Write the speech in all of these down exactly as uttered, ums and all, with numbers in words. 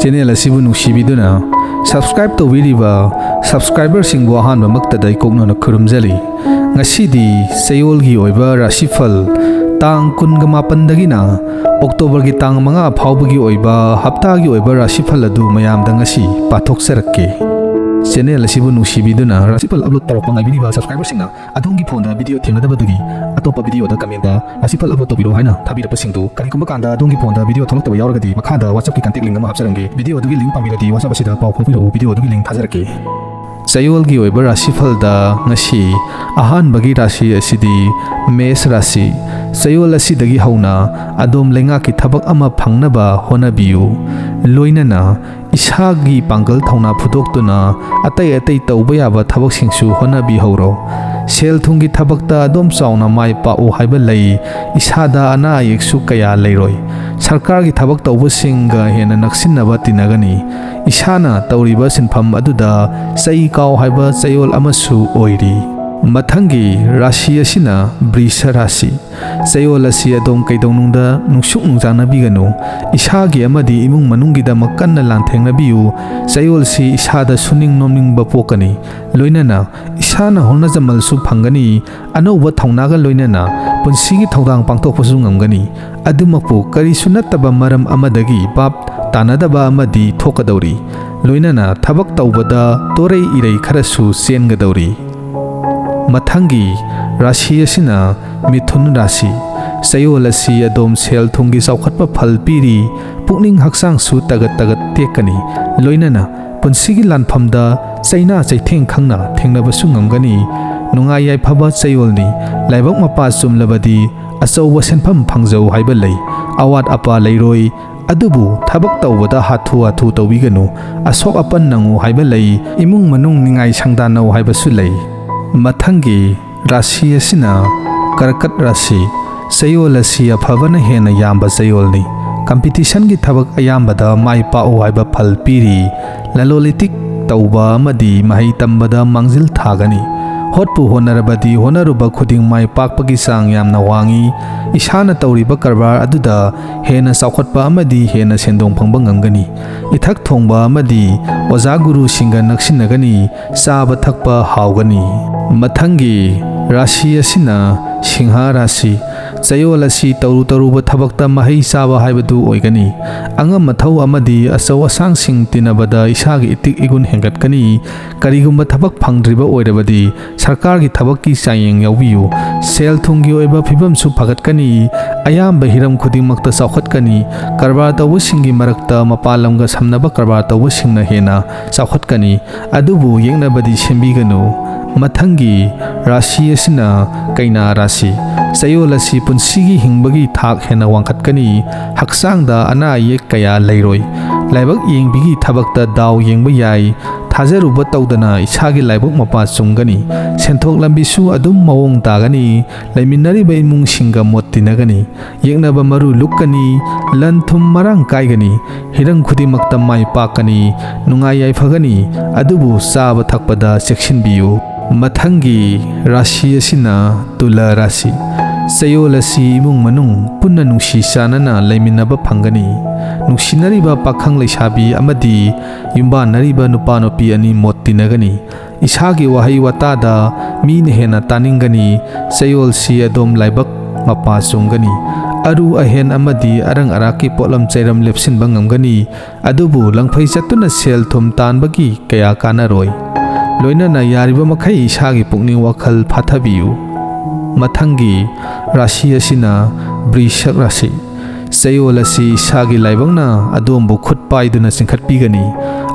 Channel ꯑꯁꯤꯕꯨ ꯅꯨꯡꯁꯤꯕꯤꯗꯨꯅ subscribe ꯇꯧꯕꯤꯔꯤꯕ ꯁꯕꯁꯀ꯭ꯔꯥꯏꯕꯔꯁꯤꯡꯕꯨ ꯑꯍꯥꯟꯕꯃꯛꯇꯗ ꯏꯀꯣꯛꯅꯅ ꯈꯨꯔꯨꯝꯖꯔꯤ꯫ ꯉꯁꯤꯗꯤ ꯆꯌꯣꯜꯒꯤ ꯑꯣꯏꯕ ꯔꯥꯁꯤꯐꯜ ꯇꯥꯡ ꯀꯨꯟꯒ ꯃꯥꯄꯟꯗꯒꯤꯅ ꯑꯣꯛꯇꯣꯕꯔꯒꯤ ꯇꯥꯡ ꯃꯉꯥ ꯐꯥꯎꯕꯒꯤ ꯑꯣꯏꯕ ꯍꯞꯇꯥꯒꯤ ꯑꯣꯏꯕ ꯔꯥꯁꯤꯐꯜ ꯑꯗꯨ ꯃꯌꯥꯝꯗ ꯉꯁꯤ ꯄꯥꯊꯣꯛꯆꯔꯛꯀꯦ꯫ ꯆꯦꯅꯦꯜ ꯑꯁꯤꯕꯨ ꯅꯨꯡꯁꯤꯕꯤꯗꯨꯅ ꯔꯥꯁꯤꯐꯜ ꯑꯞꯂꯣꯗ ꯇꯧꯔꯛꯄ ꯉꯥꯏꯕꯤꯔꯤꯕ ꯁꯕꯁꯀ꯭ꯔꯥꯏꯕꯔꯁꯤꯡꯅ ꯑꯗꯣꯝꯒꯤ ꯐꯣꯟꯗ ꯚꯤꯗꯤꯑꯣ ꯊꯦꯡꯅꯗꯕꯗꯨꯒꯤ ꯑꯇꯣꯞꯄ ꯚꯤꯗꯤꯑꯣꯗ ꯀꯃꯦꯟꯗ ꯔꯥꯁꯤꯐꯜ ꯑꯞꯂꯣꯗ ꯇꯧꯕꯤꯔꯣ ꯍꯥꯏꯅ ꯊꯥꯕꯤꯔꯛꯄꯁꯤꯡꯗꯨ ꯀꯔꯤꯒꯨꯝꯕ ꯀꯥꯟꯗ ꯑꯗꯣꯝꯒꯤ ꯐꯣꯟꯗ ꯚꯤꯗꯤꯑꯣ ꯊꯣꯛꯂꯛꯇꯕ ꯌꯥꯎꯔꯒꯗꯤ ꯃꯈꯥꯗ WhatsApp-ꯀꯤ contact link ꯑꯃ ꯍꯥꯞꯆꯔꯝꯒꯦ꯫ ꯚꯤꯗꯤꯑꯣ ꯑꯗꯨꯒꯤ link ꯄꯥꯝꯕꯤꯔꯗꯤ WhatsApp ꯑꯁꯤꯗ ꯄꯥꯎ ꯐꯥꯎꯕꯤꯔꯛꯎ꯫ ꯚꯤꯗꯤꯑꯣ ꯑꯗꯨꯒꯤ link ꯊꯥꯖꯔꯛꯀꯦ꯫ ꯆꯌꯣꯜꯒꯤ ꯑꯣꯏꯕ ꯔꯥꯁꯤꯐꯜꯗ ꯉꯁꯤ ꯑꯍꯥꯟꯕꯒꯤ ꯔꯥꯁꯤ ꯑꯁꯤꯗꯤ ꯃꯦꯁ ꯔꯥꯁꯤ꯫ ꯆꯌꯣꯜ ꯑꯁꯤꯗꯒꯤ ꯍꯧꯅ ꯑꯗꯣꯝ ꯂꯩꯉꯥꯛꯀꯤ ꯊꯕꯛ ꯑꯃ ꯐꯪꯅꯕ ꯍꯣꯠꯅꯕꯤꯌꯨ꯫ ꯂꯣꯏꯅꯅ ꯏꯁꯥꯒꯤ ꯄꯥꯡꯒꯜ ꯊꯧꯅꯥ ꯐꯨꯗꯣꯛꯇꯨꯅ ꯑꯇꯩ ꯑꯇꯩ ꯇꯧꯕ ꯌꯥꯕ ꯊꯕꯛꯁꯤꯡꯁꯨ ꯍꯣꯠꯅꯕꯤꯍꯧꯔꯣ꯫ ꯁꯦꯜ ꯊꯨꯝꯒꯤ ꯊꯕꯛꯇ ꯑꯗꯣꯝ ꯆꯥꯎꯅ ꯃꯥꯏ ꯄꯥꯛꯎ ꯍꯥꯏꯕ ꯂꯩ꯫ ꯏꯁꯥꯗ ꯑꯅꯥ ꯑꯌꯦꯛꯁꯨ ꯀꯌꯥ ꯂꯩꯔꯣꯏ꯫ ꯁꯔꯀꯥꯔꯒꯤ ꯊꯕꯛ ꯇꯧꯕꯁꯤꯡꯒ ꯍꯦꯟꯅ ꯅꯛꯁꯤꯟꯅꯕ ꯇꯤꯟꯅꯒꯅꯤ꯫ ꯏꯁꯥꯅ ꯇꯧꯔꯤꯕ ꯁꯤꯟꯐꯝ ꯑꯗꯨꯗ ꯆꯩ ꯀꯥꯎ ꯍꯥꯏꯕ ꯆꯌꯣꯜ ꯑꯃꯁꯨ ꯑꯣꯏꯔꯤ꯫ ꯃꯊꯪꯒꯤ ꯔꯥꯁꯤ ꯑꯁꯤꯅ ꯕ꯭ꯔꯤꯁ ꯔꯥꯁꯤ꯫ ꯆꯌꯣꯜ ꯑꯁꯤ ꯑꯗꯣꯝ ꯀꯩꯗꯧꯅꯨꯡꯗ ꯅꯨꯡꯁꯨꯛ ꯅꯨꯡꯖꯥꯅꯕꯤꯒꯅꯨ꯫ ꯏꯁꯥꯒꯤ ꯑꯃꯗꯤ ꯏꯃꯨꯡ ꯃꯅꯨꯡꯒꯤꯗꯃꯛ ꯀꯟꯅ ꯂꯥꯟꯊꯦꯡꯅꯕꯤꯌꯨ꯫ ꯆꯌꯣꯜꯁꯤ ꯏꯁꯥꯗ ꯁꯨꯅꯤꯡ ꯅꯣꯝꯅꯤꯡꯕ ꯄꯣꯛꯀꯅꯤ꯫ ꯂꯣꯏꯅꯅ ꯏꯁꯥꯅ ꯍꯣꯠꯅꯖꯃꯜꯁꯨ ꯐꯪꯒꯅꯤ꯫ ꯑꯅꯧꯕ ꯊꯧꯅꯥꯒ ꯂꯣꯏꯅꯅ ꯄꯨꯟꯁꯤꯒꯤ ꯊꯧꯗꯥꯡ ꯄꯥꯡꯊꯣꯛꯄꯁꯨ ꯉꯝꯒꯅꯤ꯫ ꯑꯗꯨꯃꯛꯄꯨ ꯀꯔꯤꯁꯨ ꯅꯠꯇꯕ ꯃꯔꯝ ꯑꯃꯗꯒꯤ ꯚꯥꯞ ꯇꯥꯅꯗꯕ ꯑꯃꯗꯤ ꯊꯣꯛꯀꯗꯧꯔꯤ꯫ ꯂꯣꯏꯅꯅ ꯊꯕꯛ ꯇꯧꯕꯗ ꯇꯣꯔꯩ ꯏꯔꯩ ꯈꯔꯁꯨ ꯆꯦꯟꯒꯗꯧꯔꯤ꯫ ꯃꯊꯪꯒꯤ ꯔꯥꯁꯤ ꯑꯁꯤꯅ ꯃꯤꯊꯨꯟ ꯔꯥꯁꯤ꯫ ꯆꯌꯣꯜ ꯑꯁꯤ ꯑꯗꯣꯝ ꯁꯦꯜ ꯊꯨꯝꯒꯤ ꯆꯥꯎꯈꯠꯄ ꯐꯜ ꯄꯤꯔꯤ꯫ ꯄꯨꯛꯅꯤꯡ ꯍꯛꯆꯥꯡꯁꯨ ꯇꯒꯠ ꯇꯒꯠ ꯇꯦꯛꯀꯅꯤ꯫ ꯂꯣꯏꯅꯅ ꯄꯨꯟꯁꯤꯒꯤ ꯂꯥꯟꯐꯝꯗ ꯆꯩꯅꯥ ꯆꯩꯊꯦꯡ ꯈꯪꯅ ꯊꯦꯡꯅꯕꯁꯨ ꯉꯝꯒꯅꯤ꯫ ꯅꯨꯡꯉꯥꯏ ꯌꯥꯏꯐꯕ ꯆꯌꯣꯜꯅꯤ꯫ ꯂꯥꯏꯕꯛ ꯃꯄꯥ ꯆꯨꯝꯂꯕꯗꯤ ꯑꯆꯧꯕ ꯁꯦꯟꯐꯝ ꯐꯪꯖꯧ ꯍꯥꯏꯕ ꯂꯩ꯫ ꯑꯋꯥꯠ ꯑꯄꯥ ꯂꯩꯔꯣꯏ꯫ ꯑꯗꯨꯕꯨ ꯊꯕꯛ ꯇꯧꯕꯗ ꯍꯥꯊꯨ ꯍꯥꯊꯨ ꯇꯧꯕꯤꯒꯅꯨ꯫ ꯑꯁꯣꯛ ꯑꯄꯟ ꯅꯪꯉꯨ ꯍꯥꯏꯕ ꯂꯩ꯫ ꯏꯃꯨꯡ ꯃꯅꯨꯡ ꯅꯤꯡꯉꯥꯏ ꯁꯪꯗꯥꯟꯅꯧ ꯍꯥꯏꯕꯁꯨ ꯂꯩ꯫ ꯃꯊꯪꯒꯤ ꯔꯥꯁꯤ ꯑꯁꯤꯅ ꯀꯔꯀꯠ ꯔꯥꯁꯤ꯫ ꯆꯌꯣꯜ ꯑꯁꯤ ꯑꯐꯕꯅ ꯍꯦꯟꯅ ꯌꯥꯝꯕ ꯆꯌꯣꯜꯅꯤ꯫ ꯀꯝꯄꯤꯇꯤꯁꯟꯒꯤ ꯊꯕꯛ ꯑꯌꯥꯝꯕꯗ ꯃꯥꯏ ꯄꯥꯛꯎ ꯍꯥꯏꯕ ꯐꯜ ꯄꯤꯔꯤ꯫ ꯂꯂꯣꯟ ꯏꯇꯤꯛ ꯇꯧꯕ ꯑꯃꯗꯤ ꯃꯍꯩ ꯇꯝꯕꯗ ꯃꯥꯡꯖꯤꯜ ꯊꯥꯒꯅꯤ꯫ ꯍꯣꯠꯄꯨ ꯍꯣꯠꯅꯔꯕꯗꯤ ꯍꯣꯠꯅꯔꯨꯕ ꯈꯨꯗꯤꯡ ꯃꯥꯏ ꯄꯥꯛꯄꯒꯤ ꯆꯥꯡ ꯌꯥꯝꯅ ꯋꯥꯡꯏ꯫ ꯏꯁꯥꯅ ꯇꯧꯔꯤꯕ ꯀꯔꯕꯥꯔ ꯑꯗꯨꯗ ꯍꯦꯟꯅ ꯆꯥꯎꯈꯠꯄ ꯑꯃꯗꯤ ꯍꯦꯟꯅ ꯁꯦꯟꯗꯣꯡ ꯐꯪꯕ ꯉꯝꯒꯅꯤ꯫ ꯏꯊꯛ ꯊꯣꯡꯕ ꯑꯃꯗꯤ ꯑꯣꯖꯥ ꯒꯨꯔꯨꯁꯤꯡꯒ ꯅꯛꯁꯤꯟꯅꯒꯅꯤ꯫ ꯆꯥꯕ ꯊꯛꯄ ꯍꯥꯎꯒꯅꯤ꯫ ꯃꯊꯪꯒꯤ ꯔꯥꯁꯤ ꯑꯁꯤꯅ ꯁꯤꯡꯍ ꯔꯥꯁꯤ꯫ ꯆꯌꯣꯜ ꯑꯁꯤ ꯇꯧꯔꯨ ꯇꯧꯔꯨꯕ ꯊꯕꯛꯇ ꯃꯍꯩ ꯆꯥꯕ ꯍꯥꯏꯕꯗꯨ ꯑꯣꯏꯒꯅꯤ꯫ ꯑꯉꯝ ꯑꯊꯧ ꯑꯃꯗꯤ ꯑꯆꯧ ꯑꯁꯥꯡꯁꯤꯡ ꯇꯤꯟꯅꯕꯗ ꯏꯁꯥꯒꯤ ꯏꯇꯤꯛ ꯏꯒꯨꯟ ꯍꯦꯟꯒꯠꯀꯅꯤ꯫ ꯀꯔꯤꯒꯨꯝꯕ ꯊꯕꯛ ꯐꯪꯗ꯭ꯔꯤꯕ ꯑꯣꯏꯔꯕꯗꯤ ꯁꯔꯀꯥꯔꯒꯤ ꯊꯕꯛꯀꯤ ꯆꯥꯡꯌꯦꯡ ꯌꯥꯎꯕꯤꯌꯨ꯫ ꯁꯦꯜ ꯊꯨꯝꯒꯤ ꯑꯣꯏꯕ ꯐꯤꯕꯝꯁꯨ ꯐꯒꯠꯀꯅꯤ꯫ ꯑꯌꯥꯝꯕ ꯍꯤꯔꯝ ꯈꯨꯗꯤꯡꯃꯛꯇ ꯆꯥꯎꯈꯠꯀꯅꯤ꯫ ꯀꯔꯕꯥꯔ ꯇꯧꯕꯁꯤꯡꯒꯤ ꯃꯔꯛꯇ ꯃꯄꯥꯟ ꯂꯝꯒ ꯁꯝꯅꯕ ꯀꯔꯕꯥꯔ ꯇꯧꯕꯁꯤꯡꯅ ꯍꯦꯟꯅ ꯆꯥꯎꯈꯠꯀꯅꯤ꯫ ꯑꯗꯨꯕꯨ ꯌꯦꯛꯅꯕꯗꯤ ꯁꯦꯝꯕꯤꯒꯅꯨ꯫ ꯃꯊꯪꯒꯤ ꯔꯥꯁꯤ ꯑꯁꯤꯅ ꯀꯩꯅꯥ ꯔꯥꯁꯤ꯫ ꯆꯌꯣꯜ ꯑꯁꯤ ꯄꯨꯟꯁꯤꯒꯤ ꯍꯤꯡꯕꯒꯤ ꯊꯥꯛ ꯍꯦꯟꯅ ꯋꯥꯡꯈꯠꯀꯅꯤ꯫ ꯍꯛꯆꯥꯡꯗ ꯑꯅꯥ ꯑꯌꯦꯛ ꯀꯌꯥ ꯂꯩꯔꯣꯏ꯫ ꯂꯥꯏꯕꯛ ꯌꯦꯡꯕꯤꯒꯤ ꯊꯕꯛꯇ ꯗꯥꯎ ꯌꯦꯡꯕ ꯌꯥꯏ꯫ ꯊꯥꯖꯔꯨꯕ ꯇꯧꯗꯅ ꯏꯁꯥꯒꯤ ꯂꯥꯏꯕꯛ ꯃꯄꯥ ꯆꯨꯝꯒꯅꯤ꯫ ꯁꯦꯟꯊꯣꯛ ꯂꯝꯕꯤꯁꯨ ꯑꯗꯨꯝ ꯃꯑꯣꯡ ꯇꯥꯒꯅꯤ꯫ ꯂꯩꯃꯤꯟꯅꯔꯤꯕ ꯏꯃꯨꯡꯁꯤꯡꯒ ꯃꯣꯠ ꯇꯤꯟꯅꯒꯅꯤ꯫ ꯌꯦꯛꯅꯕ ꯃꯔꯨ ꯂꯨꯛꯀꯅꯤ꯫ ꯂꯟ ꯊꯨꯝ ꯃꯔꯥꯡ ꯀꯥꯏꯒꯅꯤ꯫ ꯍꯤꯔꯝ ꯈꯨꯗꯤꯡꯃꯛꯇ ꯃꯥꯏ ꯄꯥꯛꯀꯅꯤ꯫ ꯅꯨꯡꯉꯥꯏ ꯌꯥꯏꯐꯒꯅꯤ꯫ ꯑꯗꯨꯕꯨ ꯆꯥꯕ ꯊꯛꯄꯗ ꯆꯦꯛꯁꯤꯟꯕꯤꯌꯨ꯫ ꯃꯊꯪꯒꯤ ꯔꯥꯁꯤ ꯑꯁꯤꯅ ꯇꯨꯂꯥ ꯔꯥꯁꯤ꯫ ꯆꯌꯣꯜ ꯑꯁꯤ ꯏꯃꯨꯡ ꯃꯅꯨꯡ ꯄꯨꯟꯅ ꯅꯨꯡꯁꯤ ꯆꯥꯟꯅꯅ ꯂꯩꯃꯤꯟꯅꯕ ꯐꯪꯒꯅꯤ꯫ ꯅꯨꯡꯁꯤꯅꯔꯤꯕ ꯄꯥꯈꯪ ꯂꯩꯁꯥꯕꯤ ꯑꯃꯗꯤ ꯌꯨꯝꯕꯥꯟꯅꯔꯤꯕ ꯅꯨꯄꯥ ꯅꯨꯄꯤ ꯑꯅꯤ ꯃꯣꯠ ꯇꯤꯟꯅꯒꯅꯤ꯫ ꯏꯁꯥꯒꯤ ꯋꯥꯍꯩ ꯋꯥꯇꯥꯗ ꯃꯤꯅ ꯍꯦꯟꯅ ꯇꯥꯅꯤꯡꯒꯅꯤ꯫ ꯆꯌꯣꯜꯁꯤ ꯑꯗꯣꯝ ꯂꯥꯏꯕꯛ ꯃꯄꯥ ꯆꯨꯝꯒꯅꯤ꯫ ꯑꯔꯨ ꯑꯍꯦꯟ ꯑꯃꯗꯤ ꯑꯔꯪ ꯑꯔꯥꯛꯀꯤ ꯄꯣꯠꯂꯝ ꯆꯩꯔꯝ ꯂꯦꯞꯁꯤꯟꯕ ꯉꯝꯒꯅꯤ꯫ ꯑꯗꯨꯕꯨ ꯂꯪꯐꯩ ꯆꯠꯇꯨꯅ ꯁꯦꯜ ꯊꯨꯝ ꯇꯥꯟꯕꯒꯤ ꯀꯌꯥ ꯀꯥꯟꯅꯔꯣꯏ꯫ ꯂꯣꯏꯅꯅ ꯌꯥꯔꯤꯕ ꯃꯈꯩ ꯏꯁꯥꯒꯤ ꯄꯨꯛꯅꯤꯡ ꯋꯥꯈꯜ ꯐꯥꯊꯕꯤꯌꯨ꯫ ꯃꯊꯪꯒꯤ ꯔꯥꯁꯤ ꯑꯁꯤꯅ ꯕ꯭ꯔꯤꯁꯛ ꯔꯥꯁꯤ꯫ ꯆꯌꯣꯜ ꯑꯁꯤ ꯏꯁꯥꯒꯤ ꯂꯥꯏꯕꯛꯅ ꯑꯗꯣꯝꯕꯨ ꯈꯨꯠ ꯄꯥꯏꯗꯨꯅ ꯆꯤꯡꯈꯠꯄꯤꯒꯅꯤ꯫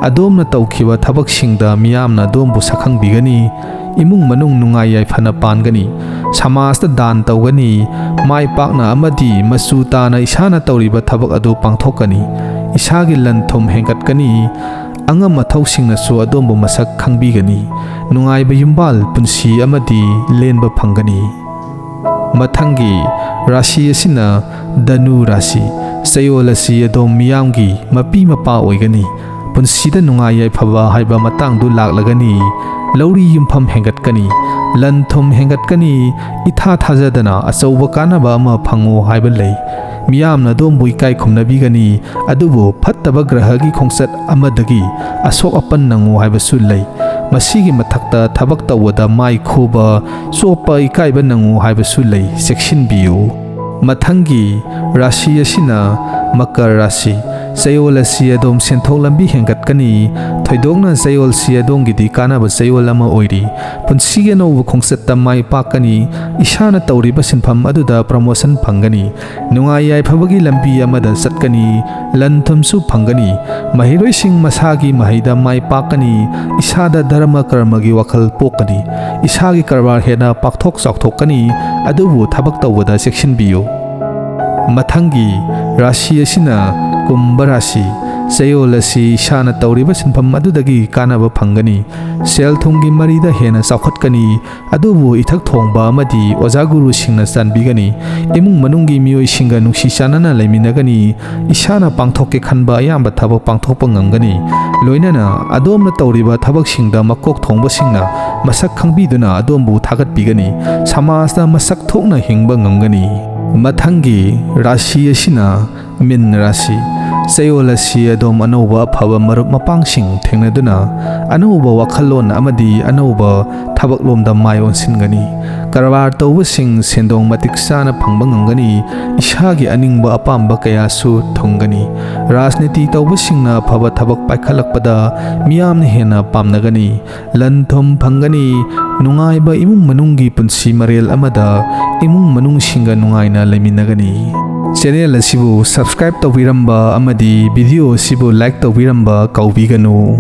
ꯑꯗꯣꯝꯅ ꯇꯧꯈꯤꯕ ꯊꯕꯛꯁꯤꯡꯗ ꯃꯤꯌꯥꯝꯅ ꯑꯗꯣꯝꯕꯨ ꯁꯛꯈꯪꯕꯤꯒꯅꯤ꯫ ꯏꯃꯨꯡ ꯃꯅꯨꯡ ꯅꯨꯡꯉꯥꯏ ꯌꯥꯏꯐꯅ ꯄꯥꯟꯒꯅꯤ꯫ ꯁꯃꯥꯖꯇ ꯗꯥꯟ ꯇꯧꯒꯅꯤ꯫ ꯃꯥꯏ ꯄꯥꯛꯅ ꯑꯃꯗꯤ ꯃꯆꯨ ꯇꯥꯅ ꯏꯁꯥꯅ ꯇꯧꯔꯤꯕ ꯊꯕꯛ ꯑꯗꯨ ꯄꯥꯡꯊꯣꯛꯀꯅꯤ꯫ ꯏꯁꯥꯒꯤ ꯂꯟ ꯊꯨꯝ ꯍꯦꯟꯒꯠꯀꯅꯤ꯫ ꯑꯉꯝ ꯑꯊꯧꯁꯤꯡꯅꯁꯨ ꯑꯗꯣꯝꯕꯨ ꯃꯁꯛ ꯈꯪꯕꯤꯒꯅꯤ꯫ ꯅꯨꯡꯉꯥꯏꯕ ꯌꯨꯝꯕꯥꯜ ꯄꯨꯟꯁꯤ ꯑꯃꯗꯤ ꯂꯦꯟꯕ ꯐꯪꯒꯅꯤ꯫ ꯃꯊꯪꯒꯤ ꯔꯥꯁꯤ ꯑꯁꯤꯅ ꯙꯅꯨ ꯔꯥꯁꯤ꯫ ꯆꯌꯣꯜ ꯑꯁꯤ ꯑꯗꯣꯝ ꯃꯤꯌꯥꯝꯒꯤ ꯃꯄꯤ ꯃꯄꯥ ꯑꯣꯏꯒꯅꯤ꯫ ꯄꯨꯟꯁꯤꯗ ꯅꯨꯡꯉꯥꯏ ꯌꯥꯏꯐꯕ ꯍꯥꯏꯕ ꯃꯇꯥꯡꯗꯨ ꯂꯥꯛꯂꯒꯅꯤ꯫ ꯂꯧꯔꯤ ꯌꯨꯝꯐꯝ ꯍꯦꯟꯒꯠꯀꯅꯤ, ꯂꯟ ꯊꯨꯝ ꯍꯦꯟꯒꯠꯀꯅꯤ, ꯏꯊꯥ ꯊꯥꯖꯗꯅ ꯑꯆꯧꯕ ꯀꯥꯟꯅꯕ ꯑꯃ ꯐꯪꯉꯨ ꯍꯥꯏꯕ ꯂꯩ꯫ ꯃꯤꯌꯥꯝꯅ ꯑꯗꯣꯝꯕꯨ ꯏꯀꯥꯏ ꯈꯨꯝꯅꯕꯤꯒꯅꯤ, ꯑꯗꯨꯕꯨ ꯐꯠꯇꯕ ꯒ꯭ꯔꯍꯒꯤ ꯈꯣꯡꯆꯠ ꯑꯃꯗꯒꯤ ꯑꯁꯣꯛ ꯑꯄꯟ ꯅꯪꯉꯨ ꯍꯥꯏꯕꯁꯨ ꯂꯩ꯫ ꯃꯁꯤꯒꯤ ꯃꯊꯛꯇ ꯊꯕꯛ ꯇꯧꯕꯗ ꯃꯥꯏ ꯈꯨꯕ, ꯆꯣꯞꯄ, ꯏꯀꯥꯏꯕ ꯅꯪꯉꯨ ꯍꯥꯏꯕꯁꯨ ꯂꯩ꯫ ꯆꯦꯛꯁꯤꯟꯕꯤꯌꯨ꯫ ꯃꯊꯪꯒꯤ ꯔꯥꯁꯤ ꯑꯁꯤꯅ ꯃꯀꯔ ꯔꯥꯁꯤ꯫ ꯆꯌꯣꯜ ꯑꯁꯤ ꯑꯗꯣꯝ ꯁꯦꯟꯊꯣꯛ ꯂꯝꯕꯤ ꯍꯦꯟꯒꯠꯀꯅꯤ꯫ ꯊꯣꯏꯗꯣꯛꯅ ꯆꯌꯣꯜꯁꯤ ꯑꯗꯣꯝꯒꯤꯗꯤ ꯀꯥꯟꯅꯕ ꯆꯌꯣꯜ ꯑꯃ ꯑꯣꯏꯔꯤ꯫ ꯄꯨꯟꯁꯤꯒꯤ ꯑꯅꯧꯕ ꯈꯣꯡꯆꯠꯇ ꯃꯥꯏ ꯄꯥꯛꯀꯅꯤ꯫ ꯏꯁꯥꯅ ꯇꯧꯔꯤꯕ ꯁꯤꯟꯐꯝ ꯑꯗꯨꯗ ꯄ꯭ꯔꯃꯣꯁꯟ ꯐꯪꯒꯅꯤ꯫ ꯅꯨꯡꯉꯥꯏ ꯌꯥꯏꯐꯕꯒꯤ ꯂꯝꯕꯤ ꯑꯃꯗ ꯆꯠꯀꯅꯤ꯫ ꯂꯟ ꯊꯨꯝꯁꯨ ꯐꯪꯒꯅꯤ꯫ ꯃꯍꯩꯔꯣꯏꯁꯤꯡ ꯃꯁꯥꯒꯤ ꯃꯍꯩꯗ ꯃꯥꯏ ꯄꯥꯛꯀꯅꯤ꯫ ꯏꯁꯥꯗ ꯙꯔꯃ ꯀꯔꯃꯒꯤ ꯋꯥꯈꯜ ꯄꯣꯛꯀꯅꯤ꯫ ꯏꯁꯥꯒꯤ ꯀꯔꯕꯥꯔ ꯍꯦꯟꯅ ꯄꯥꯛꯊꯣꯛ ꯆꯥꯎꯊꯣꯛꯀꯅꯤ꯫ ꯑꯗꯨꯕꯨ ꯊꯕꯛ ꯇꯧꯕꯗ ꯆꯦꯛꯁꯤꯟꯕꯤꯌꯨ꯫ ꯃꯊꯪꯒꯤ ꯔꯥꯁꯤ ꯑꯁꯤꯅ ꯀꯨꯝꯚ ꯔꯥꯁꯤ꯫ ꯆꯌꯣꯜ ꯑꯁꯤ ꯏꯁꯥꯅ ꯇꯧꯔꯤꯕ ꯁꯤꯟꯐꯝ ꯑꯗꯨꯗꯒꯤ ꯀꯥꯟꯅꯕ ꯐꯪꯒꯅꯤ꯫ ꯁꯦꯜ ꯊꯨꯝꯒꯤ ꯃꯔꯤꯗ ꯍꯦꯟꯅ ꯆꯥꯎꯈꯠꯀꯅꯤ꯫ ꯑꯗꯨꯕꯨ ꯏꯊꯛ ꯊꯣꯡꯕ ꯑꯃꯗꯤ ꯑꯣꯖꯥ ꯒꯨꯔꯨꯁꯤꯡꯅ ꯆꯥꯟꯕꯤꯒꯅꯤ꯫ ꯏꯃꯨꯡ ꯃꯅꯨꯡꯒꯤ ꯃꯤꯑꯣꯏꯁꯤꯡꯒ ꯅꯨꯡꯁꯤ ꯆꯥꯟꯅꯅ ꯂꯩꯃꯤꯟꯅꯒꯅꯤ꯫ ꯏꯁꯥꯅ ꯄꯥꯡꯊꯣꯛꯀꯦ ꯈꯟꯕ ꯑꯌꯥꯝꯕ ꯊꯕꯛ ꯄꯥꯡꯊꯣꯛꯄ ꯉꯝꯒꯅꯤ꯫ ꯂꯣꯏꯅꯅ ꯑꯗꯣꯝꯅ ꯇꯧꯔꯤꯕ ꯊꯕꯛꯁꯤꯡꯗ ꯃꯀꯣꯛ ꯊꯣꯡꯕꯁꯤꯡꯅ ꯃꯁꯛ ꯈꯪꯕꯤꯗꯨꯅ ꯑꯗꯣꯝꯕꯨ ꯊꯥꯒꯠꯄꯤꯒꯅꯤ꯫ ꯁꯃꯥꯖꯗ ꯃꯁꯛ ꯊꯣꯛꯅ ꯍꯤꯡꯕ ꯉꯝꯒꯅꯤ꯫ ꯃꯊꯪꯒꯤ ꯔꯥꯁꯤ ꯑꯁꯤꯅ ꯃꯤꯟ ꯔꯥꯁꯤ꯫ ꯆꯌꯣꯜ ꯑꯁꯤ ꯑꯗꯣꯝ ꯑꯅꯧꯕ ꯑꯐꯕ ꯃꯔꯨꯞ ꯃꯄꯥꯡꯁꯤꯡ ꯊꯦꯡꯅꯗꯨꯅ ꯑꯅꯧꯕ ꯋꯥꯈꯜꯂꯣꯟ ꯑꯃꯗꯤ ꯑꯅꯧꯕ ꯊꯕꯛꯂꯣꯝꯗ ꯃꯥꯏ ꯑꯣꯟꯁꯤꯟꯒꯅꯤ꯫ ꯀꯔꯕꯥꯔ ꯇꯧꯕꯁꯤꯡ ꯁꯦꯟꯗꯣꯡ ꯃꯇꯤꯛ ꯆꯥꯅ ꯐꯪꯕ ꯉꯝꯒꯅꯤ꯫ ꯏꯁꯥꯒꯤ ꯑꯅꯤꯡꯕ ꯑꯄꯥꯝꯕ ꯀꯌꯥꯁꯨ ꯊꯨꯡꯒꯅꯤ꯫ ꯔꯥꯖꯅꯤꯇꯤ ꯇꯧꯕꯁꯤꯡꯅ ꯑꯐꯕ ꯊꯕꯛ ꯄꯥꯏꯈꯠꯂꯛꯄꯗ ꯃꯤꯌꯥꯝꯅ ꯍꯦꯟꯅ ꯄꯥꯝꯅꯒꯅꯤ꯫ ꯂꯟ ꯊꯨꯝ ꯐꯪꯒꯅꯤ꯫ ꯅꯨꯡꯉꯥꯏꯕ ꯏꯃꯨꯡ ꯃꯅꯨꯡꯒꯤ ꯄꯨꯟꯁꯤ ꯃꯔꯦꯜ ꯑꯃꯗ ꯏꯃꯨꯡ ꯃꯅꯨꯡꯁꯤꯡꯒ ꯅꯨꯡꯉꯥꯏꯅ ꯂꯩꯃꯤꯟꯅꯒꯅꯤ꯫ ꯆꯦꯅꯦꯜ ꯑꯁꯤꯕꯨ subscribe ꯇꯧꯕꯤꯔꯝꯕ ꯑꯃꯗꯤ video ꯑꯁꯤꯕꯨ like ꯇꯧꯕꯤꯔꯝꯕ ꯀꯥꯎꯕꯤꯒꯅꯨ꯫